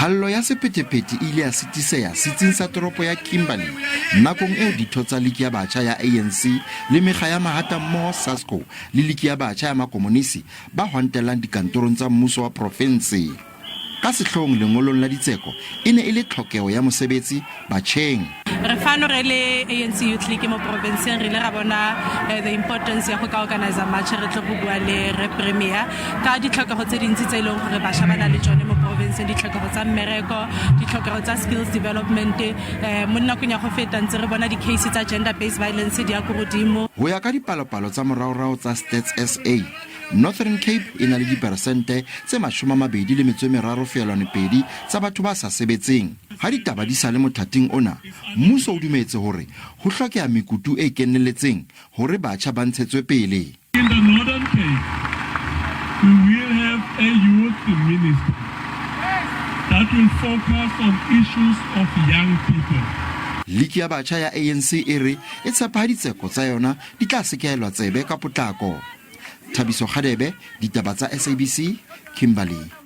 Phallo ya sephethephethe e ile ya sitiseha setsing sa toropo ya Kimberley nakong eo ditho tsa Liki ya Batjha ya ANC le mekga ya mahatammoho SASCO le Liki ya Batjha ya Makomonisi ba hwantelang dikantorong tsa mmuso wa profense. Ka sehloohong lengolong la ditseko e ne e le tlhokeho ya mosebetsi batjheng. Re fano re le ANC Youth League mo provinceng, re ile ra bona the importance ya go ka organize march, re tle go bua le re premier ka ditlhokego tse dintsi tse e leng gore bašwa ba na le tsone mo provinceng, ditlhokego tsa mmereko, ditlhokego tsa skills development. Mo nakong ya go feta ntse re bona di-case tsa gender based violence di ya ko godimo. Ho ya ka dipalopalo tsa moraorao tsa Stats SA, Northern Cape e na le diperesente tse 23.2 tsa batho ba sa sebetseng. Ha ditaba di sa le mothating ona, mmuso o dumetse hore ho hlokeha mekutu e kenelletseng hore batjha ba ntshetswe pele. In the Northern Cape, we will have a youth minister that will focus on issues of young people. Liki ya batjha ya ANC e re e tshepa ha ditseko tsa yona di tla sekehelwa tsebe ka potlako. Thabiso Kgadebe, ditaba tsa SABC, Kimberley.